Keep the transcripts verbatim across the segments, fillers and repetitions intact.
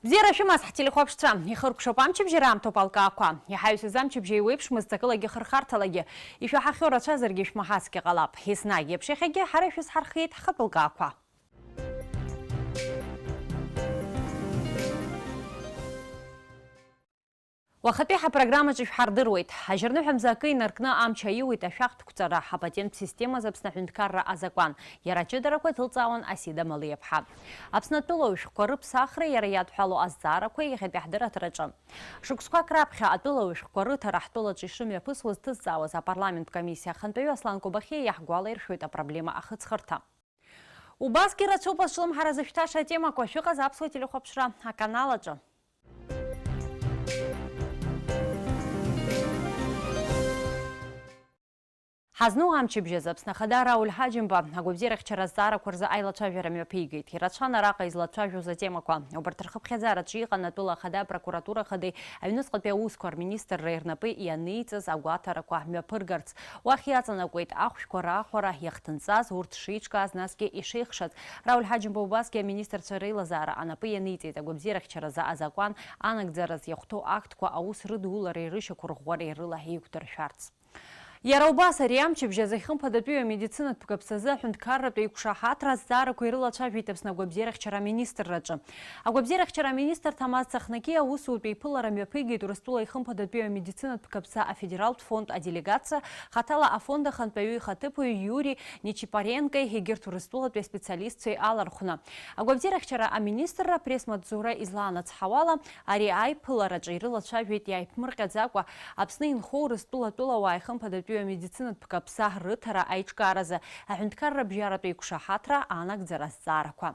Бзиара шәымаз, ҳтелехәаԥшцәа, ихыркәшоуп амчыбжьара аамҭоуп алкаақәа. Иҳаҩсыз амчыбжьа еиуеиԥшмызт акылагьы хырхарҭалагьы. Ишәаҳахьоу рацәазаргьы шәмаҳацгьы ҟалап. Еснагь еиԥш иахьагьы ҳара ишәызҳархиеит ҳхатә лкаақәа. Уахатәи ҳапрограммаҿы ишәҳардыруеит. Ажьырныҳәа мза акы инаркны амч аиуеит ашәахтә қәҵара, ҳапатенттә системаз Аԥсны аҳәынҭқарра азакәан. Иара аҷыдарақәа иҭылҵаауан Асида Малиаԥҳа. Аԥсны атәылауаҩ шәҟәқәа рыԥсахреи иара иадҳәалоу азҵаарақәеи иахьатәи ҳдырраҭараҿы. Шықәсқәак раԥхьа атәылауаҩ шәҟәқәа рыҭара ҳтәылаҿы ишымҩаԥысуаз ҭызҵаауаз апарламенттә комиссиа ахантәаҩы Аслан Кобахьиа иаҳгәалаиршәоит апроблема ахыҵхырҭа. Убасгьы рацәоуп азҿлымҳара зышәҭаша атемақәа, шәыҟаз аԥсуа телехәаԥшра аканал аҿы. Ҳазну амчыбжьаз Аԥсны Ахада Рауль Ҳаџьымба агәабзиарахьчара азҵаарақәа рзы аилацәажәара мҩаԥигеит. Ирацәан араҟа излацәажәоз атемақәа. Убарҭ рхыԥхьаӡараҿы иҟан атәыла ахада апрокуратура ахадеи аҩныҵҟатәи аусқәа рминистрреи рнапы ианиҵаз агәаҭарақәа мҩаԥыргарц. Уахь иаҵанакуеит ахәшәқәа раахәара иахҭынҵаз, урҭ шеиҿкааз, насгьы ишеихшаз. Рауль Ҳаџьымба убасгьы аминистрцәа реилазаара анапы ианиҵеит агәабзиарахьчаразы азакәан анагӡараз иахәҭоу актқәа аус рыдулареи рышьақәырӷәӷәареи рыла еиқәдыршәарц. Иара убас ари амчыбжь азы хымԥадатәиу амедицинатә каԥсазы аҳәынҭқарратә еиқәшаҳаҭра азҵаарақәа ирылацәажәеит Аԥсны агәабзиарахьчара аминистрраҿы. Агәабзиарахьчара аминистр Ҭамаз Цахнаки аусутә еиԥылара мҩаԥигеит Урыстәыла ихымԥадатәиу амедицинатә каԥса афедералтә фонд аделегациа, хаҭала афонд ахантәаҩы ихаҭыԥуаҩ Иури Нечипаренкои егьырҭ Урыстәылатәи аспециалистцәеи алархәны. Агәабзиарахьчара аминистрра апресс-маҵзура излаанацҳауала, ари аиԥылараҿы ирылацәажәеит иааиԥмырҟьаӡакәа Аԥсны инхо Урыстәыла атәылауаа ихымԥадатәиу амедицинатә каԥса рыҭара аиҿкааразы аҳәынҭқарра абжьаратә еиқәшаҳаҭра анагӡара азҵаарақәа.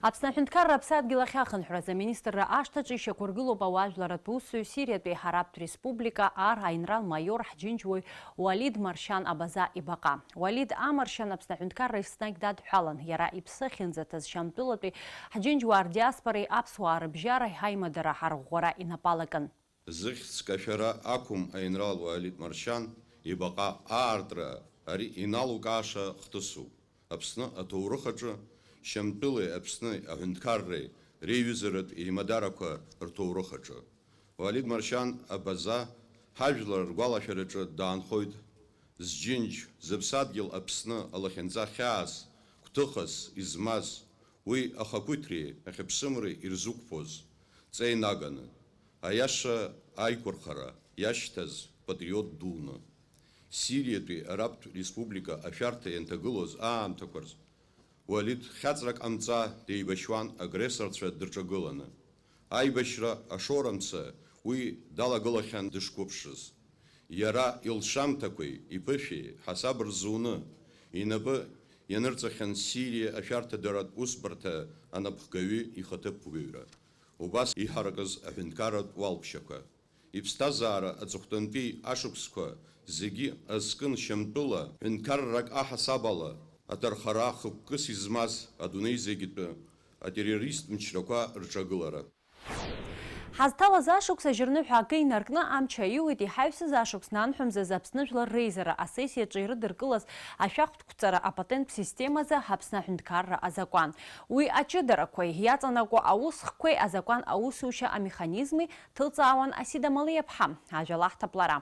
Аԥсны аҳәынҭқарра аԥсадгьыл ахь ахынҳәразы аминистрра ашҭаҿы ишьақәыргылоуп ауаажәларратә усзуҩ, Сириатәи Ҳараптә Республика, Ар аинрал-маиор, ҳџьынџьуаҩ Уалид Маршьан Абаза ибаҟа. Уалид А. Маршьан Аԥсны аҳәынҭқарра еснагь дадҳәалан, иара иԥсы ахьынӡаҭаз Шьамтәылатәи ҳџьынџьуаа рдиаспореи аԥсуаа рыбжьареи ҳаимадара ҳарӷәӷәара инапалакын. Зыхьӡ кашәара ақәым аинрал Уалид Маршьан ибаҟа аартра ари иналукааша хҭысуп. Аԥсны аҭоурых аҿы Шьамтәылеи Аԥсны аҳәынҭқарреи реиҩызаратә еимадарақәа рҭоурых аҿы. Уалид Маршьан Абаза ҳажәлар ргәалашәараҿы даанхоит зџьынџь, зыԥсадгьыл Аԥсны алахьынҵа хьаас, гәҭыхас измаз, уи ахақәиҭреи ахьыԥсымреи ирзықәԥоз ҵеи наганы, аиаша аиқәырхара иашьҭаз патриот дуны. Сириатәи Арабтә Республика ашәарҭа ианҭагылоз аамҭақәа рзы Уалид хьаҵрак ҟамҵа деибашьуан агрессорцәа дырҿагыланы. Аибашьра ашорамца уи далагылахьан дышқәыԥшыз. Иара илшамҭақәеи иԥышәеи ҳасаб рзуны, инапы ианырҵахьан Сириа ашәарҭадаратә усбарҭа анапхгаҩы ихаҭыԥуаҩра, убас иҳаракыз аҳәынҭқарратә уалԥшьақәа. Иԥсҭазаара аҵыхәтәантәи ашықәсқәа зегьы азкын Шьамтәыла ҳәынҭқаррак аҳасабала аҭархара хықәкыс измаз адунеи зегьтәы атеррорист мчрақәа рҿагылара. Ҳазҭалаз ашықәс ажьырныҳәа акы инаркны амч аиуеит, иҳаҩсыз ашықәс нанҳәамзаз Аԥсны Жәлар Реизара асессиаҿы ирыдыркылаз ашәахтә қәҵара апатенттә системазы Аԥсны аҳәынҭқарра азакәан. Уи аҷыдарақәеи, иаҵанакуа аусхқәеи, азакәан аусушьа амеханизми ҭылҵаауан Асида Малиаԥҳа. Ажәа лаҳҭап лара.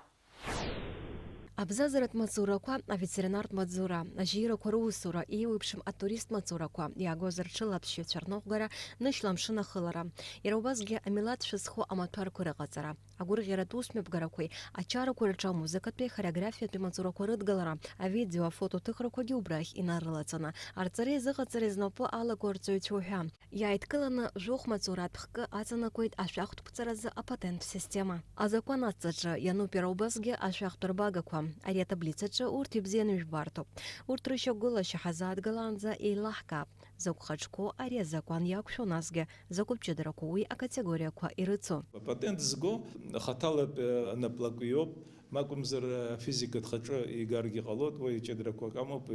Абзазаратә маҵзурақәа, аветеринартә маҵзура, ажьирақәа русура, еиуеиԥшым атуристтә маҵзурақәа, иаагоз рҽыла аԥсшьаҩцәа рныҟәгара, нышьла амшын ахылара. Иара убасгьы амилаҭ шәызхоу амаҭәарқәа рыҟаҵара. Агәырӷьаратә усмҩаԥгарақәеи ачарақәа рҿы амузыкатәи хореографиатәи маҵзурақәа рыдгалара, авидео, афотоҭыхрақәагьы убрахь инарылаҵаны, арҵареи азыҟаҵареи знапы алаку арҵаҩцәа уҳәа. Иааидкыланы жәохә маҵзуратә хкы аҵанакуеит ашәахтә қәҵаразы апатенттә система. Азакәан адҵаҿы иануп иара убасгьы ашәахтә рбагақәа. Ари атаблицаҿы урҭ ибзианы ижәбарҭоуп. Урҭ рышьақәгылашьа ҳазааҭгылаанӡа еилаҳкаап, закә хаҿқәоу ари азакәан иақәшәо, насгьы закәытә ҷыдарақәоу уи акатегориақәа ирыцу. Апатент зго хаҭалатәи анаплакҩы иоуп, ма акәымзар афизикатә хаҿы игаргьы ҟалоит, уи ҷыдарақәак амоуп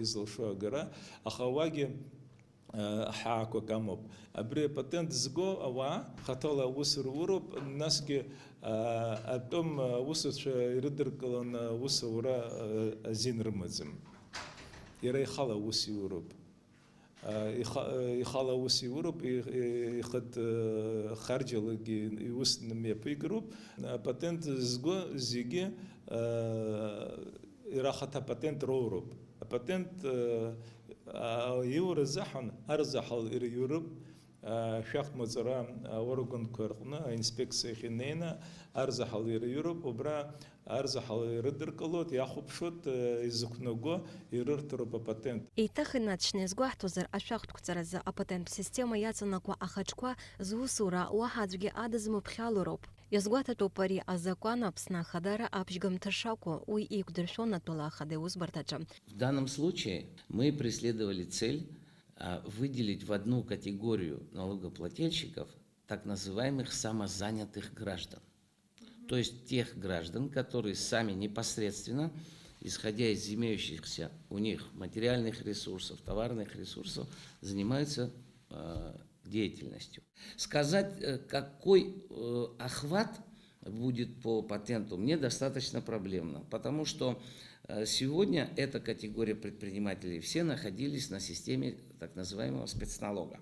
изылшо агара, аха уагьы ҳәаақәак амоуп. Абри апатент зго ауаа хаҭала аус руроуп, насгьы атәым аусуцәа ирыдыркыланы аус аура азин рымаӡам. Иара ихала аус иуроуп. Иха-, ихала аус иуроуп, и-, и-, ихатә, э, харџьалагьы иус мҩаԥигароуп. Апатент зго зегьы, э, ирахаҭа апатент роуроуп. Апатент, э, а, иура азыҳәан арзаҳал ирыҩуроуп, э, ашәахтә маҵура аорганқәа рҟны аинспекциахь инеины арзаҳал ирыҩуроуп. Убра арзаҳал ирыдыркылоит, иахәаԥшуеит, э, изықәнаго ирырҭароуп апатент. Еиҭах инаҵшьны иазгәаҳҭозар, ашәахтәқәҵаразы апатенттә система иаҵанакуа ахаҿқәа зусура уаҳа аӡәгьы адызмыԥхьалароуп. Иазгәаҭатәуп ари азакәан Аԥсны Ахадара аԥшьгамҭа шакәу, уи еиқәдыршәон атәыла ахада иусбарҭаҿы. В данном случае мы преследовали цель, а, выделить в одну категорию налогоплательщиков так называемых самозанятых граждан. То есть тех граждан, которые сами непосредственно, исходя из имеющихся у них материальных ресурсов, товарных ресурсов, занимаются, э, деятельностью. Сказать, э, какой, э, охват будет по патенту, мне достаточно проблемно, потому что, э, сегодня эта категория предпринимателей все находились на системе так называемого спецналога.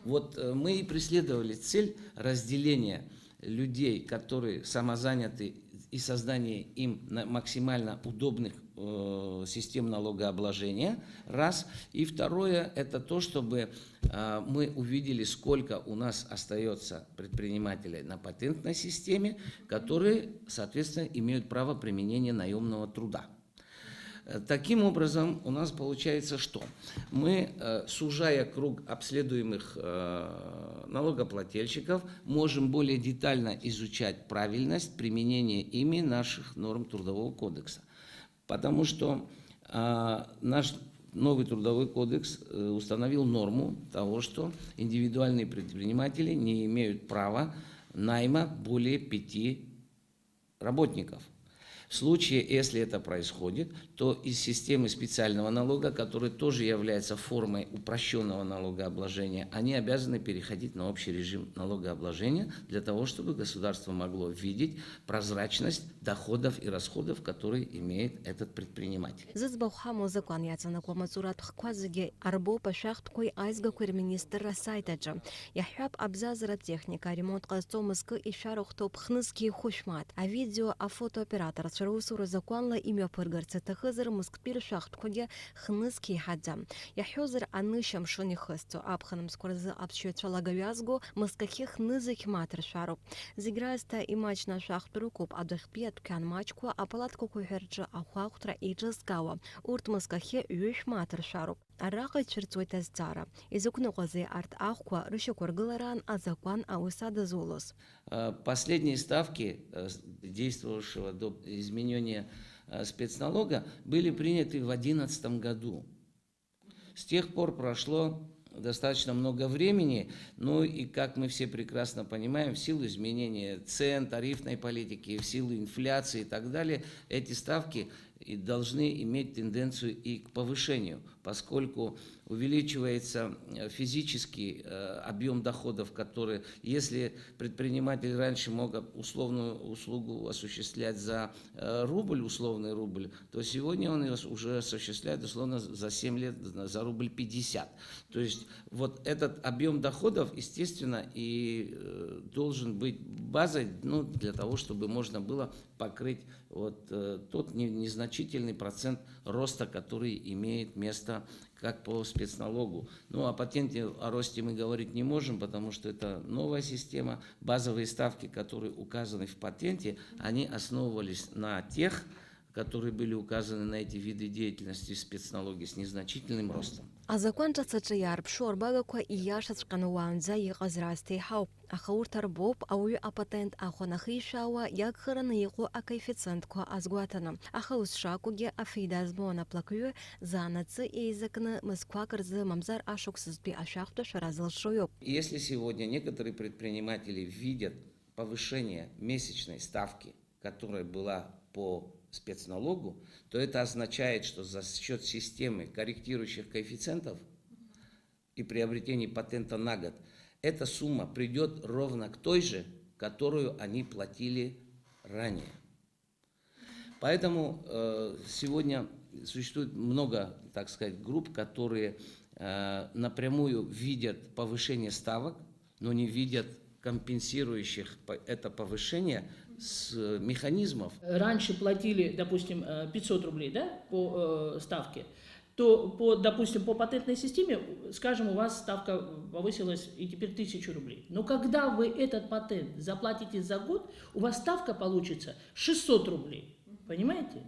Вот, э, мы и преследовали цель разделения людей, которые самозаняты, и создания им на-, максимально удобных, э, систем налогообложения, раз. И второе, это то, чтобы, э, мы увидели, сколько у нас остаётся предпринимателей на патентной системе, которые, соответственно, имеют право применения наёмного труда. Э, таким образом, у нас получается, что мы, э, сужая круг обследуемых, э, налогоплательщиков, можем более детально изучать правильность применения ими наших норм Трудового кодекса. Потому что, а, наш новый Трудовой кодекс, э, установил норму того, что индивидуальные предприниматели не имеют права найма более пяти работников. В случае, если это происходит, то из системы специального налога, который тоже является формой упрощённого налогообложения, они обязаны переходить на общий режим налогообложения для того, чтобы государство могло видеть прозрачность доходов и расходов, которые имеет этот предприниматель. Зыӡбахә ҳамоу азакәан иаҵанакуа амаҵуратә хкқәа зегьы арбоуп ашәахтәқәеи аизгақәеи рминистрра асаит аҿы. Иаҳҳәап, абзазаратә техника аремонт ҟазҵо мызкы ишәарахәҭоуп хнызқьи хәышә мааҭ. Авидео, афотооператорцәа русура закәанла имҩаԥыргарц аҭахызар, мызктәи ршәахтәқәагьы хнызқь еиҳаӡам. Иаҳҳәозар, анышә амшын ихысҵо аԥхын мзқәа рзы аԥсшьаҩцәа лагаҩазго мызкахьы хнызқь мааҭ ршәароуп. Зегь раасҭа имаҷны ашәахтә рықәуп, адәахьтәи адәқьан маҷқәа, апалаткақәа ҳәа рҿы ахәаахәҭра еиҿызкаауа, урҭ мызкахьы ҩышә мааҭ ршәароуп. Араҟа ицәырҵуеит азҵаара, изықәныҟәазеи арҭ ахәқәа рышьақәыргылараан азакәан аус адызулоз? Э, последние ставки, э, с-, действовавшего до изменения, э, спецналога, были приняты в одиннадцатом году. С тех пор прошло достаточно много времени, ну и, как мы все прекрасно понимаем, в силу изменения цен, тарифной политики, в силу инфляции и так далее, эти ставки и должны иметь тенденцию и к повышению, поскольку увеличивается, э, физический, э, объём доходов, которые, если предприниматель раньше мог об-, условную услугу осуществлять за, э, рубль, условный рубль, то сегодня он её с-, уже осуществляет, условно, за семь лет за рубль пятьдесят. То есть вот этот объём доходов, естественно, и, э, должен быть базой, ну, для того, чтобы можно было покрыть вот, э, тот не-, незначительный процент роста, который имеет место как по спецналогу. Ну, о патенте, о росте мы говорить не можем, потому что это новая система. Базовые ставки, которые указаны в патенте, они основывались на тех, которые были указаны на эти виды деятельности в спецналоге с незначительным ростом. Азакәан ҿыц аҿы иаарԥшу арбагақәа ииашаҵәҟьаны уаанӡа иҟаз раасҭа иҳауп, аха урҭ арбоуп ауаҩы апатент ахә анахишәаауа иагхараны иҟоу акоеффициентқәа азгәаҭаны. Аха ус шакәугьы, афеида змоу анаплакҩы заанаҵы еизакны мызқәак рзы мамзар ашықәсазтәи ашәахтә ашәара зылшо иоуп. Если сегодня некоторые предприниматели видят повышение месячной ставки, которая была по спецналогу, то это означает, что за счёт системы корректирующих коэффициентов и приобретения патента на год эта сумма придёт ровно к той же, которую они платили ранее. Поэтому, э, сегодня существует много, так сказать, групп, которые, э, напрямую видят повышение ставок, но не видят компенсирующих по-, это повышение с механизмов. Раньше платили, допустим, э, пятьсот рублей, да, по, э, ставке, то, по, допустим, по патентной системе, скажем, у вас ставка повысилась и теперь тысячу рублей. Но когда вы этот патент заплатите за год, у вас ставка получится шестьсот рублей. Понимаете?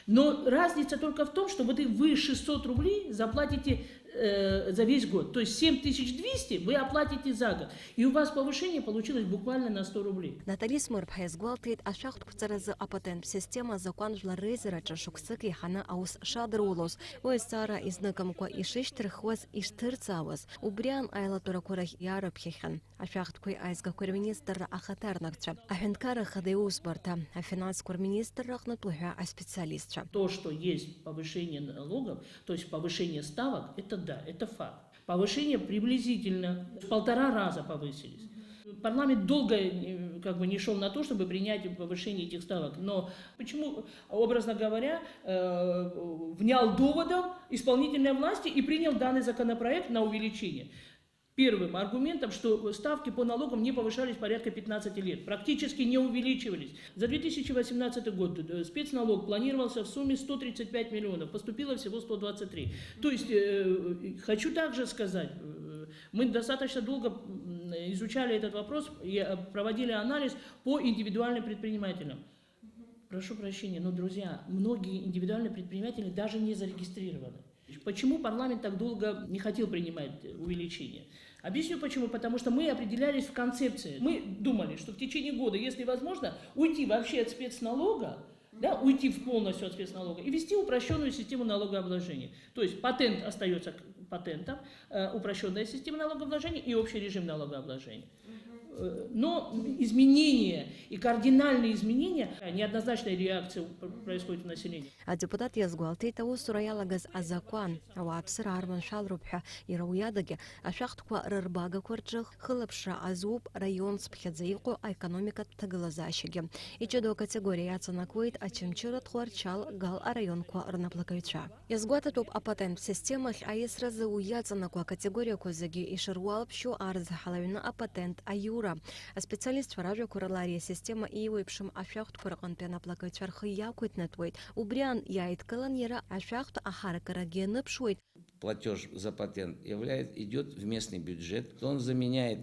Но разница только в том, что вот и вы шестьсот рублей заплатите, э, за весь год. То есть семь тысяч двести вы оплатите за год. И у вас повышение получилось буквально на сто рублей. Натали Смырԥҳа иазгәалҭеит, ашәахтәқәҵаразы апатент система азакәан жәлар реизараҿы шықәсык еиҳаны аус шадырулоз, уи азҵаара изныкымкәа ишышьҭырхуаз, ишҭырҵаауаз, убриан аилатәарақәа рахь иаарыԥхьахьан. Ашәахтәқәеи аизгақәеи рминистрра ахаҭарнакцәа, аҳәынҭқарра ахада иусбарҭа, афинансқәа рминистрра аҟнытә уҳәа аспециалистцәа. То, что есть повышение налогов, то есть повышение ставок, это да, это факт. Повышение приблизительно в полтора раза повысились. Парламент долго, э, как бы не шёл на то, чтобы принять повышение этих ставок. Но почему, образно говоря, э, внял доводам исполнительной власти и принял данный законопроект на увеличение? Первым аргументом, что ставки по налогам не повышались порядка пятнадцати лет, практически не увеличивались. За две тысячи восемнадцатый год, э, спецналог планировался в сумме сто тридцать пять миллионов, поступило всего сто двадцать три. То есть, э, хочу также сказать, э, мы достаточно долго, м, изучали этот вопрос и, э, проводили анализ по индивидуальным предпринимателям. Прошу прощения, но, друзья, многие индивидуальные предприниматели даже не зарегистрированы. Почему парламент так долго не хотел принимать увеличение? Объясню почему. Потому что мы определялись в концепции. Мы думали, что в течение года, если возможно, уйти вообще от спецналога, да, уйти в полностью от спецналога и ввести упрощённую систему налогообложения. То есть патент остаётся к-, патентом, э, упрощённая система налогообложения и общий режим налогообложения. Э, но изменения и кардинальные изменения, неоднозначная реакция пр-, происходит у населения. Адепутат иазгәалҭеит, аусура иалагаз азакәан, ауааԥсыра арманшәалароуп ҳәа, иара уи адагьы, ашәахтәқәа рырбагақәа рҿы хылаԥшра азуп раион цыԥхьаӡа иҟоу аекономикатә ҭагылазаашьагьы. Иҷыдоу акатегориа иаҵанакуеит Очамчыра, Тҟәарчал, Гал араионқәа рнаплакаҩцәа. Иазгәаҭатәуп апатент системахь аиасразы уи иаҵанакуа акатегориақәа зегьы ишыруалԥшьоу арзаҳал аҩны апатент аиура. Аспециалистцәа ражәақәа рыла ари асистема еиуеиԥшым ашәахтәқәа рҟынтәи анаплакаҩцәа рхы иақәиҭнатәуеит. Убри аан иааидкылан иара ашәахтә аҳаракырагьы ианыԥшуеит. Платёж за патент являет, идёт в местный бюджет, он заменяет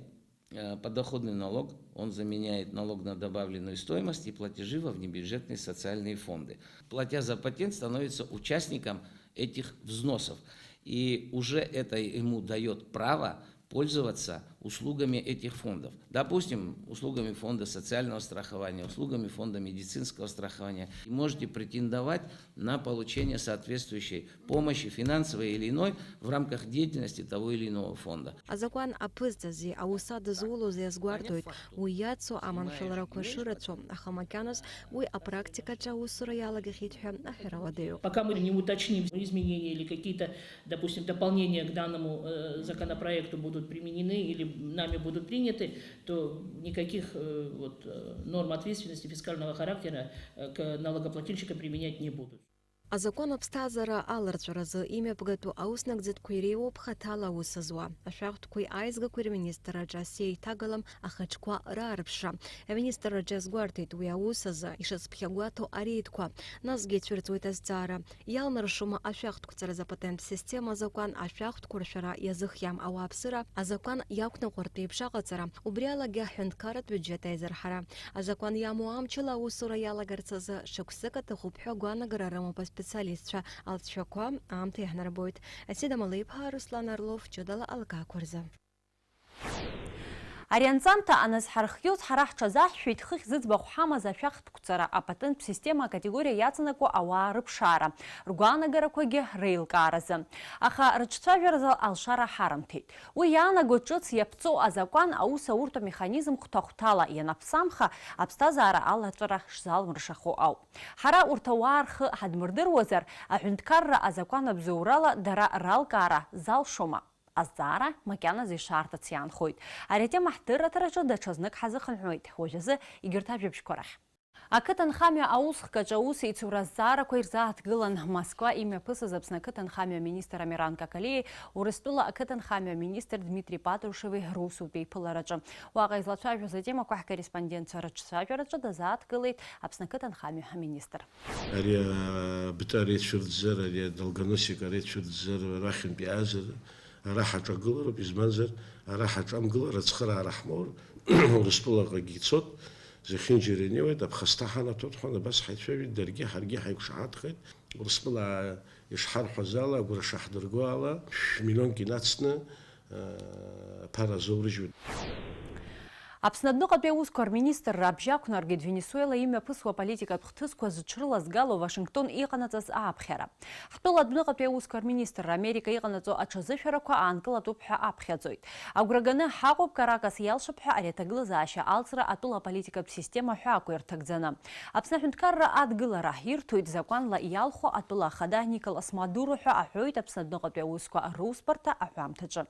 э, подоходный налог, он заменяет налог на добавленную стоимость и платежи во внебюджетные социальные фонды. Платя за патент, становится участником этих взносов. И уже это ему даёт право пользоваться услугами этих фондов. Допустим, услугами фонда социального страхования, услугами фонда медицинского страхования. И можете претендовать на получение соответствующей помощи, финансовой или иной, в рамках деятельности того или иного фонда. Азакәан аԥызҵази аус адызулози азгәарҭоит, уи иацу аманшәаларақәа шырацәоу, аха макьаназ уи апрактикаҿы аусура иалагахьеит ҳәа аҳәара уадаҩуп. Пока мы не уточним изменения или какие-то, допустим, дополнения к данному, э, законопроекту будут применены или нами будут приняты, то никаких, э, вот, э, норм ответственности фискального характера, э, к налогоплательщикам применять не будут. Азакәан аԥсҭазаара аларҵәаразы имҩаԥгатәу ауснагӡатәқәа иреиуоуп хаҭала аус зуа. Ашәахтәқәеи аизгақәеи рминистрраҿы асеиҭагалам ахаҿқәа раарԥшра. Аминистрраҿы иазгәарҭеит уи аус азы ишазԥхьагәаҭоу ареидқәа. Насгьы ицәырҵуеит азҵаара, иалнаршома ашәахтәқәҵаразы апатент система азакәан ашәахтәқәа ршәара иазыхиам ауааԥсыра, азакәан иақәныҟәартә еиԥш аҟаҵара, убри алагьы аҳәынҭқарратә бюџьет аизырҳара. Азакәан иамоу амчала аусура иалагарц азы шықәсык аҭахуп ҳәа агәаанагара рымоуп аспециалистцәа, алҵшәақәа аамҭа иаҳнарбоит. Асида Малеиԥҳа, Руслан Орлов, ҷыдала алакаақәа рзы. Ари анҵамҭа аназҳархиоз ҳара ҳҽазаҳшәеит хыхь зыӡбахә ҳамаз ашәахтәқәҵара апатенттә система акатегориа иаҵанакуа ауаа рыԥшаара, ргәаанагарақәагьы реилкааразы. Аха рыҿцәажәаразы алшара ҳарымҭеит. Уи иаанаго ҿыц иаԥҵоу азакәан аус ауртә амеханизм хәҭа-хәҭала ианаԥсамха, аԥсҭазаара алаҵәара шзалмыршахо ауп. Ҳара урҭ ауаа рхы ҳадмырдыруазар, аҳәынҭқарра азакәан абзоурала дара ралкаара залшома? Азҵаара макьаназы ишаарҭац иаанхоит. Ари атема ҳдырраҭараҿы даҽазнык ҳазыхынҳәуеит. Уажәазы егьырҭ ажәабжьқәа рахь. Ақыҭанхамҩа аусхкаҿы аусеицура азҵаарақәа ирзааҭгылан Москва имҩаԥысыз Аԥсны ақыҭанхамҩа аминистр Амиран Какалиеи Урыстәыла ақыҭанхамҩа аминистр Дмитри Патрушеви русутә еиԥылараҿы. Уаҟа излацәажәоз атемақәа ҳкорреспондентцәа рыҿцәажәараҿы дазааҭгылеит Аԥсны ақыҭанхамҩа аминистр. Ари абта рецәырӡзар, ари адолгоносик арецәырӡзар, арахьынтә иаазар, ара ҳаҿагылароуп, избанзар, ара ҳаҿамгылар, ацхыраара ҳмоур, Урыстәылаҟагьы ицот, зехьынџьара инеиуеит, аԥхасҭа ҳанаҭоит ҳәа, абас ҳаицәажәеит, даргьы ҳаргьы ҳаиқәшаҳаҭхеит. Урыстәыла ишҳарҳәаз ала, агәра шаҳдырго ала, шәмиллионк инацны, аԥара азоурыжьуеит. Аԥсны адәныҟатәи аусқәа рминистрра абжьы ақәнаргеит Венесуела имҩаԥысуа аполитикатә хҭысқәа зыҽрылазгало Вашингтон иҟанаҵаз ааԥхьара. Ҳтәыла адәныҟатәи аусқәа рминистрра Америка иҟанаҵо аҽазышәарақәа аанкылатәуп ҳәа аԥхьаӡоит. Агәра ганы ҳаҟоуп, Каракас иалшап ҳәа ари аҭагылазаашьа алҵра атәыла аполитикатә система ҳәа акәу ирҭагӡаны. Аԥсны аҳәынҭқарра адгылара ирҭоит закәанла иалху атәыла ахада Николас Мадуро ҳәа аҳәоит Аԥсны адәныҟатәи аусқәа русбарҭа аҳәамҭаҿы.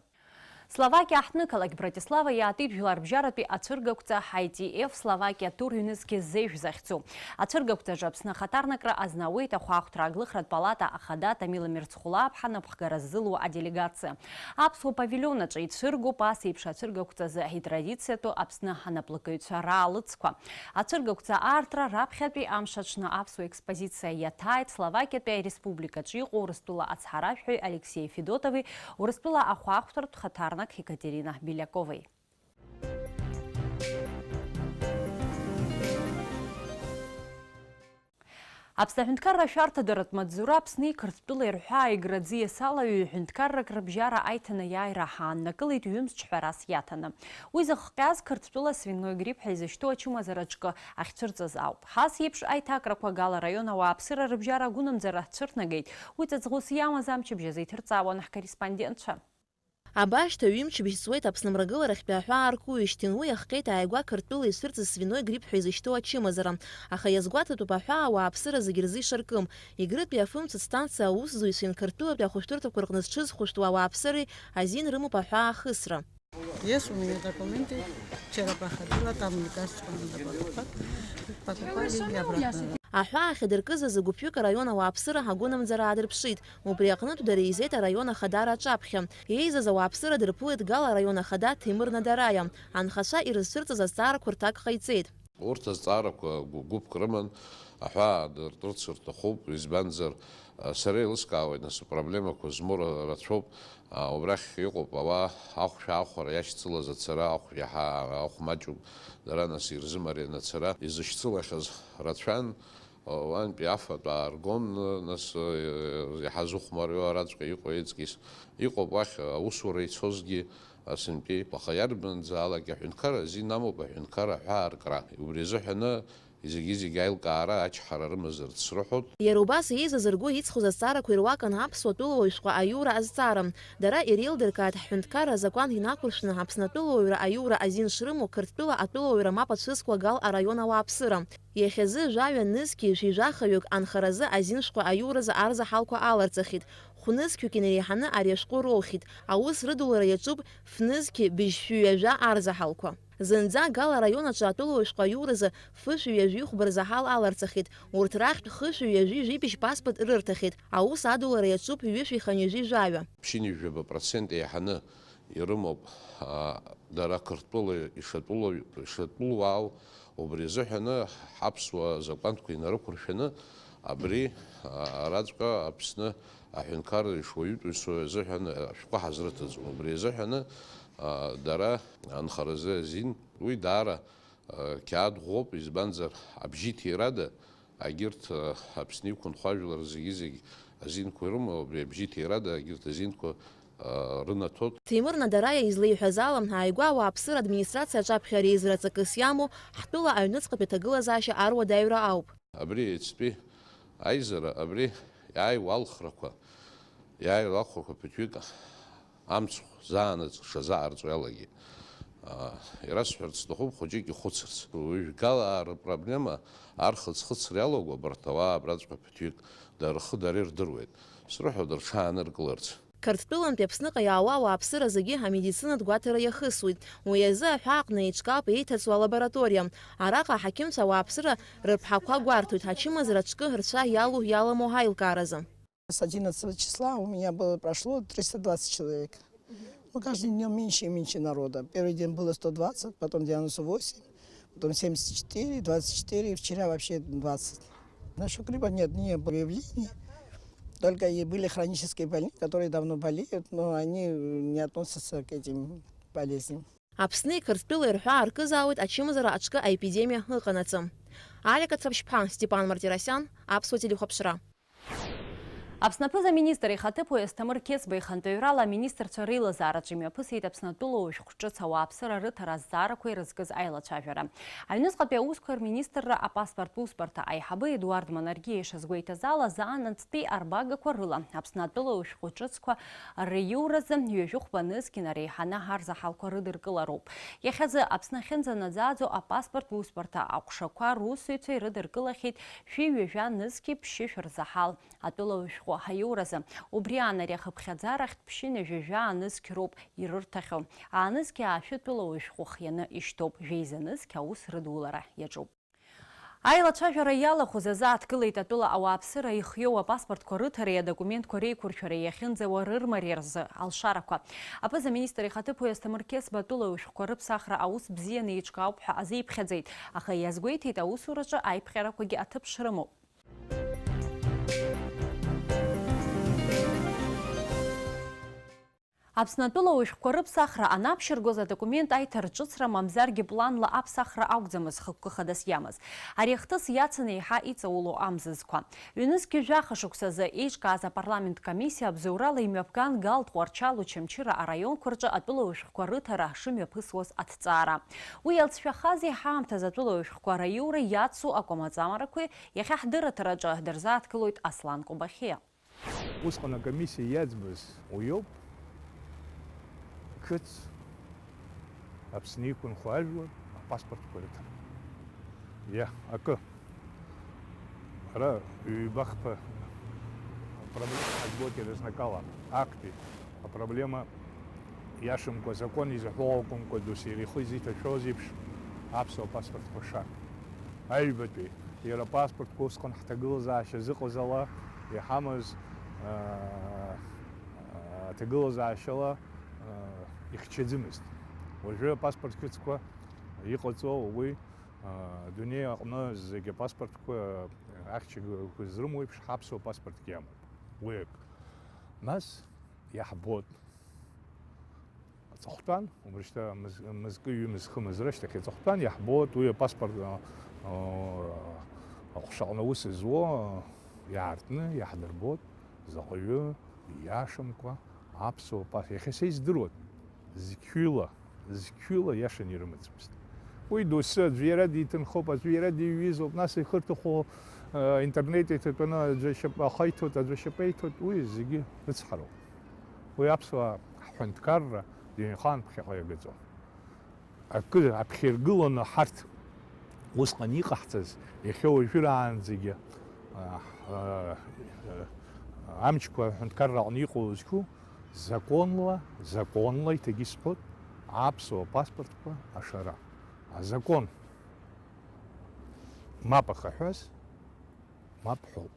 Словакиа аҳҭнықалақь Братислава иаатит жәларбжьаратәи ацәыргақәҵа Ҳаи Ти Еф Словакиа тур ҩнызқьи зежә захьӡу. Ацәыргақәҵаҿы Аԥсны ахаҭарнакра азна ауеит ахәаахәҭра аглыхратә палата ахада Тамила Мирцхәлаԥҳа напхгара ззылуа аделегациа. Аԥсуа павилион аҿы ицәыргоуп ас еиԥш ацәыргақәҵазы итрадициатәу Аԥсны анаплакыҩцәа раалыҵқәа. Ацәыргақәҵа аартра раԥхьатәи амш аҽны аԥсуа експозициа иаҭааит Словакиатәи ареспубликаҿы иҟоу Урыстәыла ацҳаражәҳәаҩ Алексеи Федотови Урыстәыла ахәаахәҭратә хаҭарнак Екатерина Беляковеи. Аԥсны аҳәынҭқарра ашәарҭадаратә маҵзура Аԥсни Қырҭтәылеи рҳәаа игра ӡиасала ҩ-ҳәынҭқаррак рыбжьара аиҭанеиааира ҳааннакылеит ҩымз ҿҳәарас иаҭаны. Уи зыхҟьаз Қырҭтәыла свиной грипп ҳәа изышьҭоу ачымазара ҿкы ахьцәырҵыз ауп. Ҳас еиԥш аиҭакрақәа Гала араион ауааԥсыра рыбжьара агәынамӡара цәырнагеит. Уи ҵаҵӷәыс иамаз амчыбжь азы иҭырҵаауан ҳкорреспондентцәа. Абашьҭа ҩымчыбжь ҵуеит Аԥсны мрагыларахьтәи аҳәаа аркуижьҭеи, уи иахҟьеит ааигәа Қырҭтәыла ицәырҵыз свиной грипп ҳәа изышьҭоу ачымазара. Аха иазгәаҭатәуп аҳәаа ауааԥсыра зегьы рзы ишаркым. Егрытәи афымцатә станциа аусзуҩцәеи Нқырҭтәылатәи ахәышәтәырҭақәа рҟны зҽызхәышәтәу ауааԥсыреи азин рымоуп аҳәаа ахысра. Есть у меня документы. Вчера проходила, там лекарства надо покупать. Покупали и обратно. Аҳәаа ахьадыркыз азы гәыԥҩык араион ауааԥсыра ҳагәынамӡара аадырԥшит. Убри аҟнытә дара еизеит араион ахадара аҿаԥхьа. Еизаз ауааԥсыра дырԥылеит Гала араион ахада Ҭемыр Надараиа. Анхацәа ирызцәырҵыз азҵаарақәа рҭак ҟаиҵеит. Урҭ азҵаарақәа гәыԥк рыман, аҳәаа дыртырц рҭахуп, избанзар, сара еилыскаауеит, нас, апроблемақәа змоу рацәоуп, убрахь иҟоуп ауаа ахәшә аахәара иашьцылаз ацара, ахә иаҳа, ахә маҷуп, дара, нас, ирзымариан ацара, изышьцылахьаз рацәан, уантәи афатә ааргон, нас, иаҳа зыхәмариоу араҵәҟьа иҟоу еиҵкьыс. Иҟоуп уахь аусура ицозгьы, асынтәи, аха иарбанзаалак аҳәынҭқарра азин амоуп аҳәынҭқарра аҳәаа аркра. Убри азыҳәаны зегьы-зегь аилкаара ачҳара рымазарц срыҳәоит. Иара убас еизаз ргәы иҵхоз азҵаарақәа ируакын аԥсуа тәылауаҩ шәҟәы аиура азҵаара. Дара иреилдыркааит ҳҳәынҭқарра азакәан инақәыршәны Аԥсны атәылауаҩра аиура азин шрымоу Қырҭтәыла атәылауаҩра мап ацәызкуа Гал араион ауааԥсыра. Иахьазы жәаҩа нызқьи жәаҩа жәахаҩык анхаразы азин шәҟәы аиуразы арзаҳалқәа аларҵахьеит. Хә-нызқьҩык инареиҳаны ари ашәҟәы роухьеит. Аус рыдулара иаҿуп ф-нызқьи быжь шәи ҩажәа арзаҳалқәа. Зынӡа Гал араион аҿы атәылауаҩ шәҟәы аиуразы фышәи ҩажәи хәба рзаҳал аларҵахьеит. Урҭ рахьтә хышәи ҩажәи жәибжь паспорт рырҭахьеит. Аус адулара иаҿуп ҩышәи хынҩажәи жәаҩа. Ԥшьынҩажәаба процент еиҳаны ирымоуп, а, дара Қырҭтәыла ишатәылоу, ишатәылуаау, убри азыҳәаны ҳаԥсуа закәанқәа инарықәыршәаны абри, а, араҵәҟьа Аԥсны аҳәынҭқарра ишуаҩытәыҩсоу азыҳәан ашәҟәы ҳазрыҭаӡом. Убри азыҳәаны, а, дара анхаразы азин, уи даара, а, қьаад ӷәӷәоуп, избанзар, абжьы иҭирада, агьырҭ, а, Аԥсны иқәынхо ажәлар зегьы-зегь азинқәа ирымоу, абри абжьы иҭирада агьырҭ азинқәа, а, рынаҭоит. Ҭемыр Надараиа излеиҳәаз ала, ааигәа ауааԥсыра администрациа аҿаԥхьа реизара ҵакыс иамоу ҳтәыла аҩныҵҟатәи аҭагылазаашьа аруадаҩра ауп. Абри иацтәи аизара, абри иааиуа алхрақәа, иааиуа алхрақәа ԥыҭҩык амцхә заанаҵ шазаараҵо иалагеит. Аа, ирасҳәарц сҭахуп хәыҷык ихәыцырц. Уи жәгалаа рпроблема архыӡ-хыцра иалаго абарҭ ауаа абраҵәҟьа ԥыҭҩык дара рхы дара ирдыруеит. Срыҳәоит рҽааныркыларц. Қырҭтәылантәи Аԥсныҟа иаауа ауааԥсыра зегьы амедицинатә гәаҭара иахысуеит. Уи азы аҳәааҟны еиҿкаауп еиҭацу алабораториа. Араҟа аҳақьымцәа ауааԥсыра рыԥҳақәа гәарҭоит, ачымазара аҿкы рцәа иалоу-иаламоу аилкааразы. С одиннадцатого числа у меня было, прошло триста двадцать человек. Ну, каждым днём меньше и меньше народа. Первый день было сто двадцать, потом девяносто восемь, потом семьдесят четыре, двадцать четыре, и вчера вообще двадцать. Насчёт гриппа нет, не было объявлений. Только и были хронические больные, которые давно болеют, но они, э, не относятся к этим болезням. Аԥсни Қырҭтәылеи рҳәаа ркызаауеит ачымазара аҿкы аепидемиа ыҟанаҵы. Алика Цаԥшьԥҳа, Степан Мартиросиан, Аԥсуа телехәаԥшра. Аԥсны аԥыза-министр ихаҭыԥуаҩ Асҭамыр Қьесба ихантәаҩрала аминистрцәа реилазаараҿы имҩаԥысит Аԥсны атәылауаҩ шәҟәҿыц ауааԥсыра рыҭара азҵаарақәа ирызкыз аилацәажәара. Аҩныҵҟатәи аусқәа рминистрра апаспорттә усбарҭа аиҳабы Едуард Манаргиа ишазгәеиҭаз ала, заанаҵтәи арбагақәа рыла Аԥсны атәылауаҩ шәҟәы ҿыцқәа рыиуразы ҩажәи хәба нызқь инареиҳаны арзаҳалқәа рыдыркылароуп. Иахьазы Аԥсны ахьынӡанаӡааӡо апаспорттә усбарҭа аҟәшақәа русзуҩцәа ирыдыркылахьеит шәи ҩажәа нызқьи ԥшьышә рзаҳал атәылауаҩ шәҟәы аиуразы. Убри аан ари ахыԥхьаӡарахьтә ԥшьынҩажәи жәаа нызқь роуп ирырҭахьоу. Аанызқьи аашәи тәылауаҩ шәҟәы хианы ишьҭоуп, жәеиза нызқь аус рыдулара иаҿуп. Аилацәажәара иалахәыз азы ааҭгылеит атәыла ауааԥсыра ихиоу апаспортқәа рыҭареи адокументқәа реиқәыршәареи иахьынӡауа рырмариа рзы алшарақәа. Аԥыза-министр ихаҭыԥуаҩ Асҭамыр Қьесба атәылауаҩ шәҟәқәа рыԥсахра аус бзианы еиҿкаауп ҳәа азиԥхьаӡеит, аха иазгәеиҭеит аусураҿы аиԥҟьарақәагьы аҭыԥ шрымоу. Аԥсны атәылауаҩ шәҟәқәа рыԥсахра анаԥшьыргоз адокумент аиҭарҿыцра мамзаргьы планла аԥсахра акәӡамызт хықәкы хадас иамаз. Ари ахҭыс иацын еиҳа иҵаулоу амзызқәа. Ҩнызқьи жәаха шықәсазы еиҿкааз апарламент комиссиа абзоурала имҩаԥган Галтҟәарчал, Очамчыра араионқәа рҿы атәылауаҩ шәҟәқәа рыҭара шымҩаԥысуаз аҭҵаара. Уи иалҵшәахазеи ҳаамҭазы атәылауаҩ шәҟәқәа раиура иацу акәамаҵамарақәеи иахьа ҳдырраҭараҿы дырзааҭгылоит Аслан Кобахьиа. Усҟан акомиссиа иаӡбаз уиоуп, ҿыц Аԥсны иқәынхо ажәлар апаспортқәа рыҭара. Иа, акы. Ара ҩба-хԥа проблема ҳазбоит иаразнакала. Актәи апроблема иашамкәа, азакәан изаҳәо акәымкәа, досиер ихы изиҭашәоз еиԥш, аԥсуа паспортқәа шар. Аҩбатәи, иара апаспортқәа усҟан ҳҭагылазаашьа зыҟаз ала иҳамаз, аа, аҭагылазаашьала, аа, ихьчаӡамызт. Уажәы апаспорт ҿыцқәа иҟаҵоу уи, аа, адунеи аҟны зегьы апаспортқәа ахьчагақәа зрымоу еиԥш, ҳаԥсуа паспортгьы амоуп. Уи акы. Нас иаҳбоит. Аҵыхәтәан, убри шьҭа мыз-, мызкы, ҩымыз, хымыз рышьҭахь аҵыхәтәан иаҳбоит уи апаспорт, а, а, аҟәшаҟны аус зуа, а, иаартны иаҳдырбоит заҟаҩы ииашамкәа аԥсуа пас-, иахьа са издыруан, зқьҩыла, зқьҩыла иашан ирымаӡамызт. Уи доусы аӡәы иара диҭынхоуп, аӡәы иара диҩызоуп, нас ихырҭахо, а, интернет иҭатәаны аӡәы ашьап ахы иҭоит, аӡәы ашьапы иҭоит, уи зегьы рыцҳароуп. Уи аԥсуаа ҳҳәынҭқарра дыҩнхаан ԥхьаҟа иагаӡом. Акы аԥхьа иргыланы ҳарҭ усҟан иҟаҳҵаз, иахьа уажәраанӡагьы, а, а, а, амчқәа аҳәынҭқарра аҟны иҟоу зқьу, законла, законла, иҭагьы сҳәоит, аԥсуа паспортқәа ашара. Азакон мап ахаҳәаз, мап ҳәоуп.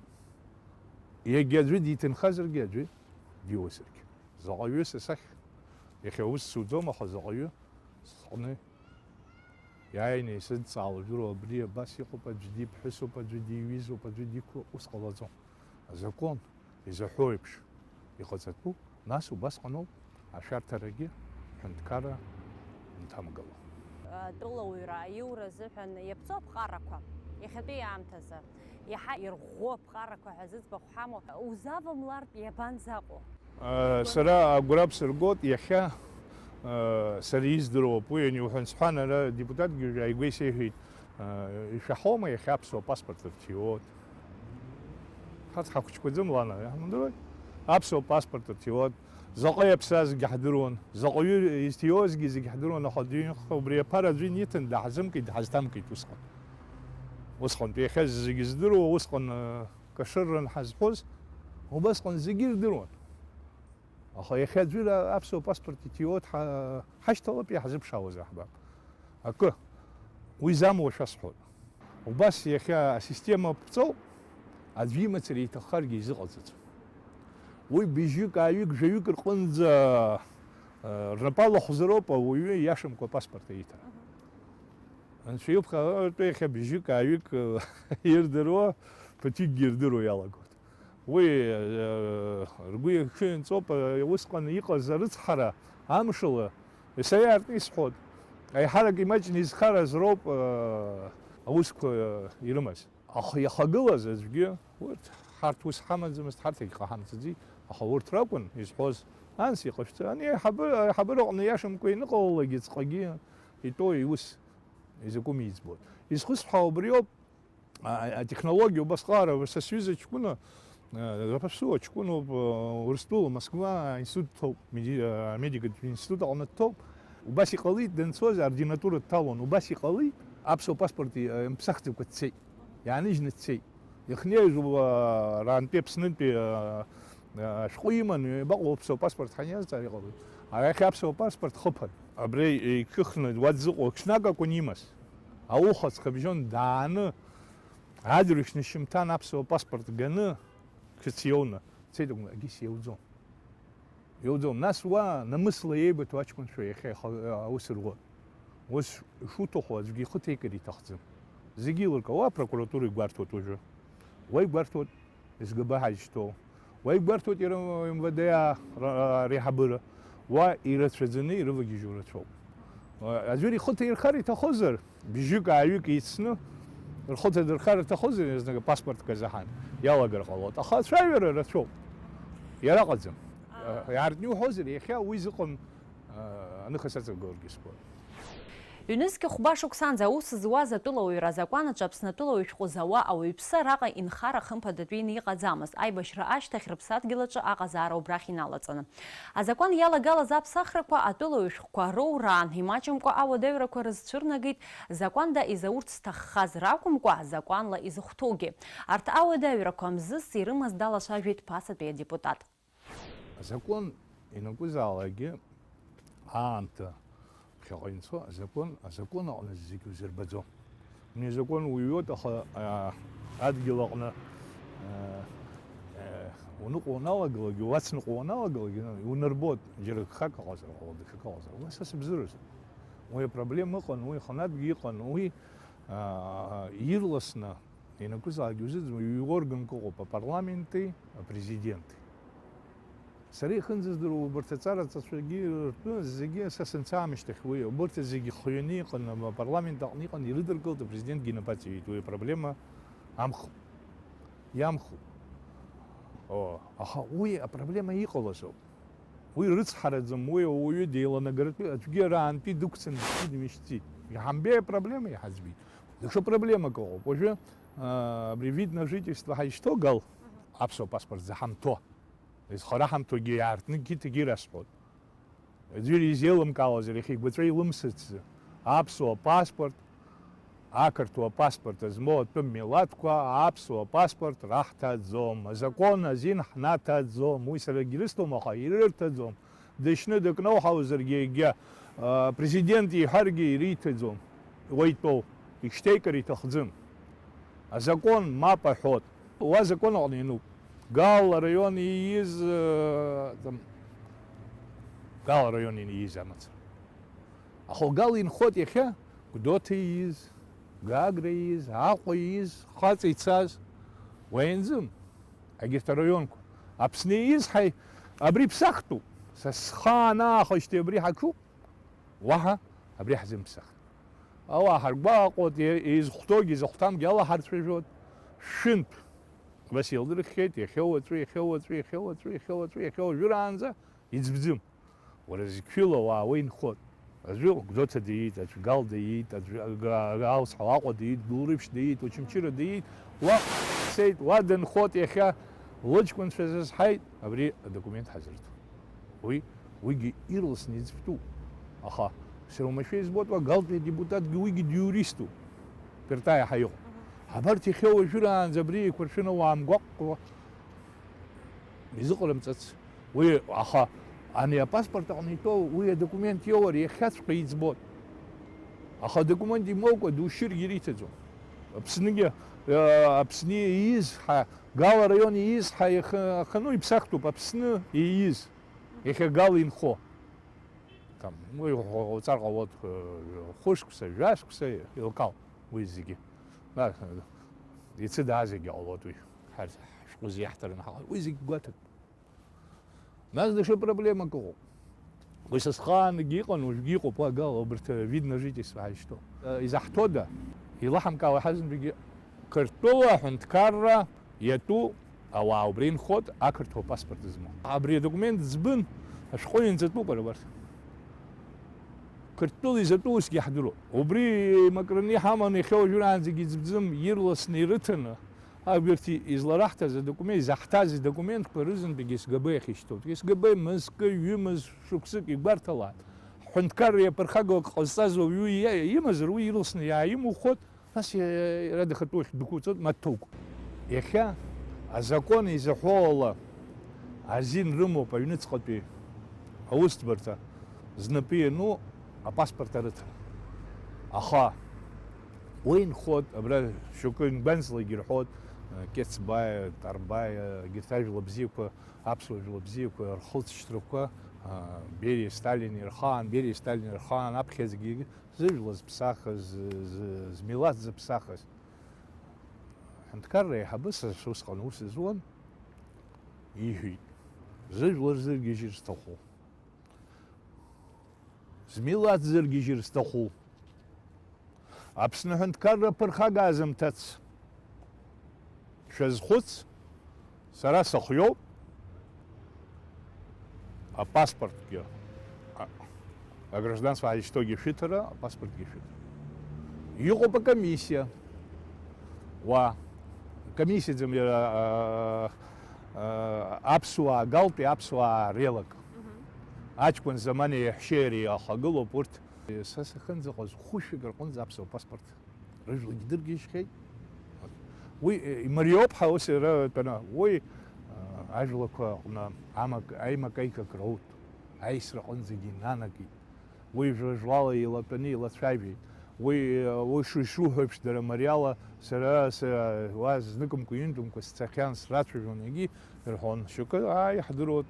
Егьа аӡәы диҭынхазаргьы, аӡәы диуазаргьы. Заҟаҩы са сахь, иахьа ус суӡом, аха заҟаҩы сҟны иааины исыдҵаауа жәыруа абри абас иҟоуп, аӡәы диԥҳәысуп, аӡәы диҩызоуп, аӡәы диқәлоуп, ус ҟалаӡом. Азакәан изаҳәо еиԥш иҟаҵатәуп, нас убасҟаноуп ашәарҭарагьы ҳәынҭқарра нҭамгыло. Атәылауаҩра аиура азыҳәан иаԥҵоу аԥҟарақәа, иахьатәи аамҭазы иаҳа ирӷәӷәоу аԥҟарақәа ҳәа зыӡбахә ҳамоу, узавамлартә иабанӡаҟоу? Сара агәра бсыргоит, иахьа, сара издыруа ауп уи, ани уҳәан сҳәан, ара депутатгьы ааигәа исеиҳәеит, ишәаҳауама иахьа аԥсуа паспорт рҭиуоит? Ҳарҭ ҳахәыҷқәаӡам, лана, иаҳмадыруеит. Аԥсуа паспорт рҭиуеит. Заҟа иаԥсазгьы ҳдыруан, заҟаҩы изҭиуазгьы зегь ҳдыруан, аха дыҩнха убри аԥара аӡәы иниҭан, даҳзымкит, даҳазҭамкит усҟан. Усҟантәи иахьа зегьы здыруа, усҟан, э, кашырран ҳазҳәоз, убасҟан зегьы ирдыруан. Аха иахьа аӡәыр аԥсуа паспорт иҭиуа дҳа-, ҳашьҭалап, иаҳзыԥшаауаз аҳбап. Акы, уи замуа шәасҳәоит. Убас иахьа асистема ԥҵәоуп, аӡәы имацара иҭаххаргьы изыҟаҵаӡом. Уи быжьҩык, ааҩык, жәаҩык рҟынӡа, э, рнапы алахәзароуп ауаҩы иашамкәа апаспорт аиҭара. Анцәа иԥхьаҟатәи иахьа быжьҩык, ааҩык, э, ирдыруа, ԥыҭҩыкгьы ирдыруа иалагоит. Уи, э, ргәы иахьынҵоуп, э, усҟан иҟаз арыцҳара амшала, ес-, иаартны исҳәоит. Аиҳарак имаҷны изхараз роуп, э, аусқәа, э, ирымаз. Аха иахагылаз аӡәгьы, урҭ, ҳарҭ ус ҳамаӡамызт, ҳарҭ агьҟаҳамҵаӡеит, аха урҭ ракәын изҳәоз, анс иҟашәҵа, ани аиҳабы-, аиҳабыраҟны иашамкәа иныҟалалак, иҵҟагьы итәоу иус изакәым иӡбоит. Изхысҳәаау убриоуп, а, атехнологиа убасҟара, са сҩыза ҷкәына, а, аԥсуа ҷкәыноуп, а, Урыстәыла, Москва аинститут дҭоуп, меди-, а, амедикатә институт аҟны дҭоуп. Убас иҟалеит, данцоз аординатура дҭалон, убас иҟалеит, аԥсуа паспорт, а, мԥсахӡакәа дцеит, иааныжьны дцеит. Ихнеиз, уа, раантәи Аԥснынтәи, а, а, ашәҟәы иман, иабаҟоу аԥсуа паспорт ҳаниазҵаа иҟалоит. Арахь аԥсуа паспорт хыԥан. Абри еиқәыхны уа дзыҟоу ҽнак акәын имаз. Ауха ҵхыбжьон дааны, адырҩаҽны шьымҭан аԥсуа паспорт ганы, ҿыц иоуны дцеит акәын, акгьы сиауӡом. Иуӡом. Нас уа намысла еибыҭоу аҷкәынцәа иахьа иха-, аус ргәы. Ус шуҭаху аӡәгьы ихы ҭеикыр иҭахӡам. Зегьы еилыркаауа апрокуратура игәарҭоит уажәы. Уа игәарҭоит СГБ ҳазышьҭоу. Уа игәарҭоит иара МВД ра-, реиҳабыра. Уа ирацәаӡаны ирывагьежьуа рацәоуп. Аӡәыр ихы ҭаирхар иҭахозар, бжьык-ааҩык еицны, рхы ҭадырхар рҭахозар, изнагы паспортк азыҳәан иалагар ҟалоит. Аха ацәажәара рацәоуп. Иара ыҟаӡам. Аа. Иаартны иуҳәозар, иахьа уи зыҟам, аа, аныха саҵагыларгьы сгәы. Ҩнызқьи хәба шықәсанӡа аус зуаз атәылауаҩра азакәан аҿы Аԥсны атәылауаҩ шәҟәы зауа ауаҩԥсы араҟа инхара хымԥадатәины иҟаӡамызт, аибашьра ашьҭахь рыԥсадгьыл аҿы аҟазаара убрахь иналаҵаны. Азакәан иалагалаз аԥсахрақәа атәылауаҩ шәҟәқәа роураан, имаҷымкәа ауадаҩрақәа рызцәырнагеит, закәанда изаурц зҭаххаз ракәымкәа, закәанла изыхәҭоугьы. Арҭ ауадаҩрақәа мзызс ирымаз далацәажәеит ԥасатәи адепутат. Азакәан ианакәызаалакгьы аамҭа ԥхьаҟа инцо, азакәан, азакәан аҟны зегь узырбаӡом. Уи азакәан уҩуеит, аха, а, адгьыл аҟны, а, а, уныҟәо уаналагалак, уацныҟәо уаналагалак, иунарбоит, џьара гхак ыҟазар ҟалоит, даҽакы ыҟазар. Уи са сыбзыразуп. Уи апроблема ыҟан, уи ханатәгьы иҟан, уи, а, ирласны ианакәызаалак иузыӡырҩуа ҩ-органк ыҟоуп, апарламенти апрезиденти. Сара ихынӡаздыруа убарҭ аҵараҵацәагьы ртәы зегьы са санца аамышьҭахь уи, убарҭ зегьы хҩаны иҟан, апарламент аҟны иҟан, ирыдыркылт, апрезидентгьы инапы аҵаҩит, уи апроблема амхуп, иамхуп. О, аха уи апроблема иҟалаз ауп. Уи рыцҳараӡам, уи ауаҩы деиланагаратәы аӡәгьы араантәи дықәцаны дхы дымышьҭӡеит. Иҳамбеи апроблема иҳаӡбеит. Даҽа проблемак ыҟоуп. Уажәы, а, абри вид на жительство ҳаишьҭоу Гал, аԥсуа паспорт заҳамҭо. Изхара ҳамҭогьы иаартны қьҭагьы расҳәоит. Аӡәыр изеилымкаауазар, иахьа игәаҵәа илымсыцзы. Аԥсуа паспорт, ақырҭуа паспорт змоу атәым милаҭқәа аԥсуа паспорт раҳҭаӡом. Азакәан азин ҳнаҭаӡом. Уи саргьы ирысҭом, аха ирырҭаӡом. Дышьны дыкноуҳауазаргьы егьа, а, президент иҳәаргьы ириҭаӡом. Уа итәоу, ишьҭеикыр иҭахӡам. Азакәан мап аҳәот. Уа азакәан аҟны иануп. Гал араион ииз, э, там, Гал араион ииз амацара. Аха Гал инхоит иахьа Гәдоуҭа ииз, Гагра ииз, Аҟәа ииз, Хаҵа ицаз, уаҩ анзым. Егьырҭ араионқәа. Аԥсны ииз ҳаи-, абри ԥсахтәуп. Са схы анаахәашьҭи абри ҳаҿуп. Уаҳа абри ҳзымԥсахт. Ауаа ҳаргәаҟуеит, е-, изыхәҭоугьы изыхәҭамгьы алаҳарцәажәоит. Шәынтә. Абас еилдырххьеит, иахьа уаҵәы, иахьа уаҵәы, иахьа уаҵәы, иахьа уаҵәы, иахьа уажәраанӡа иӡбӡым. Уара зқьҩыла уаауа инхоит. Аӡәы Гәдоуҭа диит, аӡәы Гал диит, аӡәы Га-, Га-, Аусҳа Аҟәа диит, Гәылрыԥшь диит, Очамчыра диит, уа цеит, уа дынхоит иахьа, лыҷкәынцәа зызҳаит, абри адокумент ҳазырҭо. Уи, уигьы ирласны иӡбтәуп. Аха, сара уамашәа избоит, уа Галтәи адепутатгьы уигьы диуриступ, Пертаиа ҳәа иҟоуп. Абарҭ иахьа уажәраанӡа абри еиқәыршәаны уаамгәаҟкәа изыҟарымҵац. Уи, аха, Ани апаспорт аҟны итәоу уи адокумент иоур иахьаҵәҟьа иӡбоит. Аха адокумент имоукәа душьыргьы ириҭаӡом. Аԥсныгьы, э, Аԥсны ииз ҳа, Гал араион ииз ҳа иахы-, ахану иԥсахтәуп Аԥсны ииз, иахьа Гал инхо. Там, уи уҳәо-, уҳәоуҵар ҟалоит, э, хәышықәса, жәашықәса еилкаауп уи зегьы. Нас, э, иацы даазаргьы ҟалоит уи. Ҳарҭ ҳшәҟәы зиаҳҭараны ҳаҟоуп. Уи зегь гәаҭатәуп. Нас даҽа проблемак ыҟоуп. Уи са схаангьы иҟан, уажәгьы иҟоуп, уа Гал, убарҭ, э, видно жительство ҳазышьҭоу. Э, изаҳҭода? Илаҳамкаауа ҳазынтәыгьы Қырҭтәыла аҳәынҭқарра иатәу ауаа убра инхоит ақырҭуа паспорт змоу. Абри адокумент ӡбын ашәҟәы ианҵатәуп ара убарҭ. Қырҭтәыла изатәу усгьы иаҳдыруа. Убри еимакраны иҳаман иахьа уажәраанӡагьы иӡбӡым, ирласны ирыҭаны, абарҭ излараҳҭаз адокумент, изаҳҭаз идокументқәа рызынтәыгьы СГБ иахьышьҭоу. СГБ мызкы, ҩымыз, шықәсык игәарҭалааит. Ҳҳәынҭқарра иаԥырхагоу акы ҟазҵаз ауаҩы иа-, имазар, уи ирласны иааимухуеит. Нас иа-, иара дахатәоу ахь ддәықәуҵоит, ма дҭоук. Иахьа азакәан изаҳәо ала азин рымоуп аҩныҵҟатәи аусӡбарҭа знапы иану апаспорт арыҭара. Аха уи инхоит, абра шьоукы ингәанҵлакгьы ирҳәоит, Кецбаиа, Тарбаиа, егьырҭ ажәла бзиақәа, аԥсуа жәла бзиақәа рхылҵшьҭрақәа, Бериа Сталин ирхаан, Бериа Сталин ирхаан, аԥхьаӡагьы зыжәла зыԥсахыз, зы-, змилаҭ зыԥсахыз. Аҳәынҭқарра аиҳабы, сара усҟан аус зуан, иҳәеит, зыжәлар зыргьежьыр зҭаху, змилаҭ зыргьежьыр зҭаху, Аԥсны аҳәынҭқарра ԥырхага азымҭац. Шәазхәыц, сара сыхиоуп, апаспортгьы, а, агражданство ҳазышьҭоугьы шәыҭара, апаспортгьы шәыҭара. Иҟоуп акомиссиа. Уа, комиссиаӡам иара, а, а, аԥсуаа, галтәи аԥсуаа реилак. Мгм. Аҷкәын замана иаҳәшьеи иареи иахагылоуп урҭ. Са сахьынӡаҟаз хәышәҩык рҟынӡа аԥсуа паспорт рыжәлагьы дыргьежьхьеит. Уи, э, имариоуп ҳәа ус иара тәаны. Уи, э, ажәлақәа аҟны амак-, аимак-аикак роут, аисра аҟынӡагьы инанагеит. Уи жәла-жәлала еилатәаны еилацәажәеит. Уи, э, уи шу-, ишуҳәо еиԥш, дара мариала сара, са, уа зныкымкәа, ҩынтәымкәа сцахьан, срацәажәон, егьи рҳәон, шьоукы, ааи, иаҳдыруеит,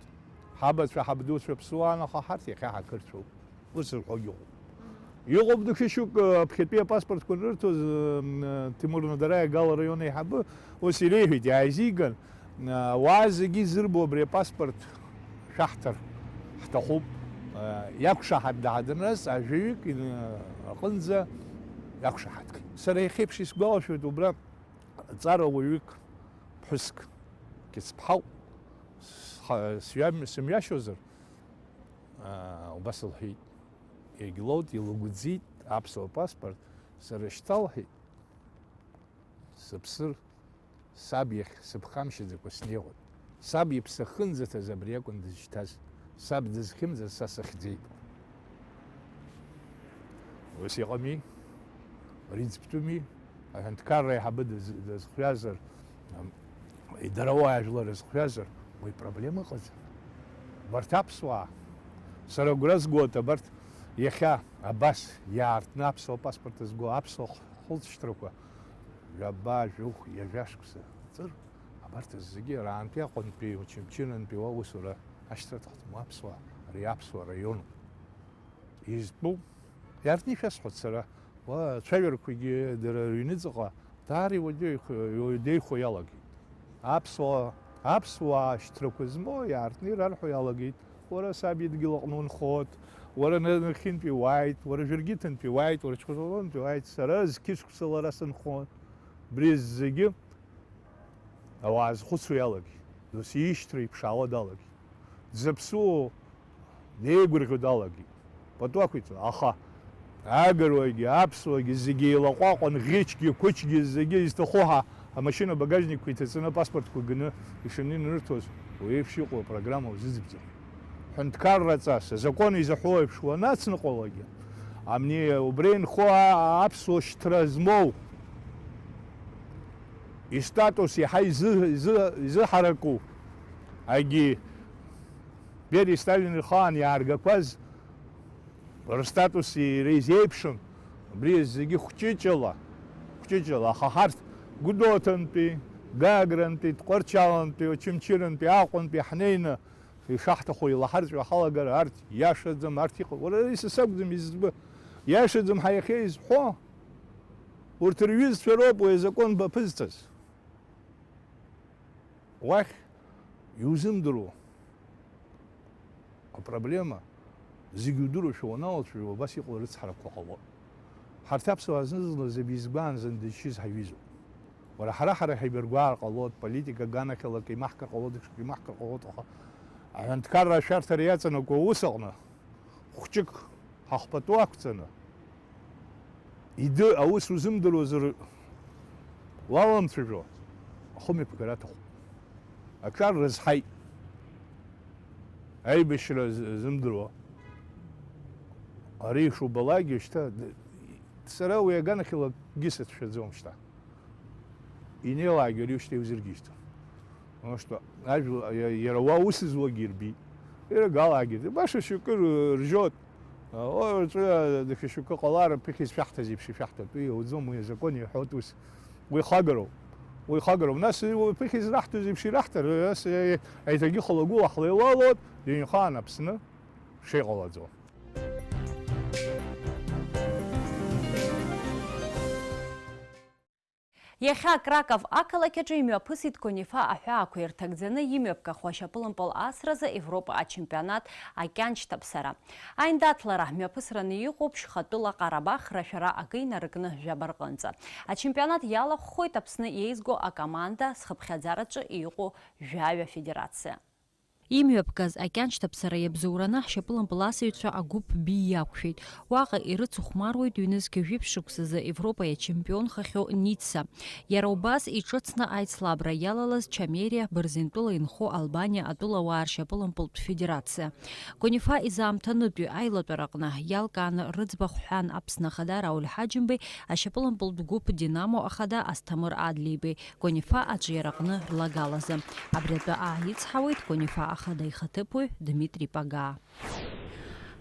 ҳабацәа, ҳабдуцәа ԥсуан, аха ҳарҭ иахьа ҳақырҭуоуп. Ус рҳәогьы ыҟоуп. Мгм. Иҟоуп даҽа шьоук, аԥхьатәи апаспортқәа анырҭоз, м, Ҭемур Надараиа Гал араион аиҳабы ус иреиҳәеит, иааизиган, а, ауаа зегьы изырбо абри апаспорт шәаҳҭар ҳҭахуп, а, иақәшаҳаҭ даадан, нас ажәаҩык ин-, аҟынӡа иақәшаҳаҭхеит. Сара иахьеиԥш исгәалашәоит убра ҵара уаҩык, ԥҳәыск, Қьыцԥҳауп, сха-, сҩам-, сымҩашьозар, аа, убас лҳәеит. Егьлоут, илыгәӡит аԥсуа паспорт, сара шьҭа, лҳәеит, сыԥсыр, саб иахь сыԥхамшьаӡакәа снеиуан. Саб иԥсы ахьынӡаҭаз абри акәын дызшьҭаз. Саб дызхьымӡаз са сыхьӡеит. Ус иҟами? Ари ӡбтәыми? Аҳәынҭқарра аиҳабы дыз-, дазхҩазар, ам, идароу ажәлар рызхҩазар, уи проблема ыҟаӡам. Убарҭ аԥсуаа, сара агәра згоит, абарҭ иахьа абас иаартны аԥсуа паспорт зго аԥсуа х-, хылҵшьҭрақәа, жәаба, жәохә, ҩажәа шықәса ҵыр, абарҭ зегьы араантәи Аҟәантәи, Очамчырантәи уа усура ашьҭра аҭахӡам, аԥсуаа, ари аԥсуа раионуп. Изтәу, иаартны ишәасҳәоит сара, уа ацәажәарақәагьы дара рыҩныҵҟа даара иуадаҩхо, иуадаҩхо иалагеит. Аԥсуаа, аԥсуаа ашьҭрақәа змоу иаартны ирарҳәо иалагеит, уара саб идгьыл аҟны унхоит, уара на-, нахьынтәи уааит, уара Жәыргьыҭынтәи уааит, уара Чхорлантәи уааит, сара зқьышықәса лара сынхон. Убри зегьы ауаа зхәыцуа иалагеит, досу ишьҭра иԥшаауа далагеит. Дзаԥсуоу деигәырӷьо далагеит. Пату ақәиҵо, аха агаруагьы, аԥсуагьы зегьы еилаҟәаҟәан, ӷьычгьы, қәычгьы зегьы изҭаху ҳа амашьына багажникқәа иҭаҵаны апаспортқәа ганы ишаны инырҭоз, уи еиԥш иҟоу апрограмма узыӡбӡом. Ҳәынҭқарраҵас, азакәан изаҳәо еиԥш уанацныҟәалогьы, амни убра инхо а-, аԥсуа шьҭра змоу, истатус иаҳа изы-, изы-, изыҳараку, агьи Бериа Сталин ихаан иааргақәаз рстатус иара изеиԥшын, абри зегьы хәҷыҷала, хәҷыҷала, аха ҳарҭ Гәдоуҭантәи, Гагрантәи, Тҟәарчалантәи, Очамчырантәи, Аҟәантәи ҳнеины ишаҳҭаху илаҳарҵәо ҳалагар, арҭ иашаӡам, арҭ иҟ-, уара, иса сакәӡам изӡбы, иашаӡам ҳәа иахьа изҳәо, урҭ рҩызцәа роуп уи азакәан баԥызҵаз. Уахь иузымдыруа апроблема, зегь удыруашәа уаналацәажәо, убас иҟоу арыцҳарақәа ҟалоит. Ҳарҭ аԥсуаа зны-зынла зегь изгәаанаган дызшьыз ҳаҩызоуп. Уара, ҳара, ҳара ҳаибаргәаар ҟалоит, политика аганахьала акы имаҳкыр ҟалоит, даҽакы имаҳкыр ҟалоит, аха аҳәынҭқарра ашәарҭара иаҵанакуа аус аҟны хәҷык ҳахәпатәы ақәҵаны, иды-, аус узымдыруазар уаламцәажәо, ахымҩаԥгара аҭахуп. Аҿар рызҳаит. Аибашьра з-, зымдыруа. Ари ишубалакгьы шьҭа, д-, сара уи аганахьала акгьы сацәшәаӡом шьҭа. Инеилаагьы ари шьҭа иузыргьежьӡом. Потому что ажәла-, иа-, иара уа ус зуагьы ирбеит. Ирыгалаагьы, баша шьоукы ры-, ржьот. О, уаҵәы даҽа шьоукы ҟалар, ԥыхьа изшәаҳҭаз еиԥш ишәаҳҭатәу иауӡом, уи азакәан иҳәоит ус. Уи хагароуп. Уи хагароуп. Нас уи ԥыхьа израҳҭоз еиԥш ираҳҭар, нас, е-, еиҭагьы халагәыла ҳлеилалоит, ҩынҩхаан Аԥсны шеиҟалаӡо. Иахьа Краков ақалақь аҿы имҩаԥысит Конифа аҳәаақәа ирҭагӡаны имҩаԥгахо ашьапылампыл асразы Европа ачемпионат акьаншьҭаԥсара. Аиндаҭлара мҩаԥысраны иҟоуп Шьхатәыла Ҟарабах рашәара акы инаркны жәаба рҟынӡа. Ачемпионат иалахәхоит Аԥсны еизго акоманда зхыԥхьаӡараҿы иҟоу жәаҩа федерациа. Имҩаԥгаз акьаншьҭаԥсара иабзоураны ҳшьапылампыласыҩцәа агәыԥ B иақәшәеит. Уаҟа ирыцыхәмаруеит ҩнызқьи жәиԥшь шықәсазы Европа иачемпионхахьоу Ницца. Иара убас иҿыцны аицлабра иалалаз Чамериа, Бырзентәыла инхо Албаниа атәылауаа ршьапылампылтә федерациа. Конифа изаамҭанытәи аилатәараҟны иалкааны рыӡбахә ҳәан Аԥсны Ахада Рауль Ҳаџьымбеи ашьапылампылтә гәыԥ Динамо ахада Асҭамыр Адлеибеи Конифа аҿиараҟны рлагалазы. Абри атәы ааицҳауеит Конифа ахада ихаҭыԥуаҩ Дмитри Пагаа.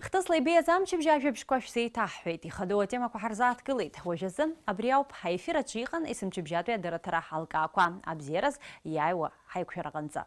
Хҭысла ибеиаз амчыбжь ажәабжьқәа шәзеиҭаҳҳәеит, ихадоу атемақәа ҳарзааҭгылеит. Уажәазы абри ауп, аефир аҿы иҟан есымчыбжьатәи адырраҭара ҳалкаақәа. Абзиараз иааиуа ҳаиқәшәараҟынӡа.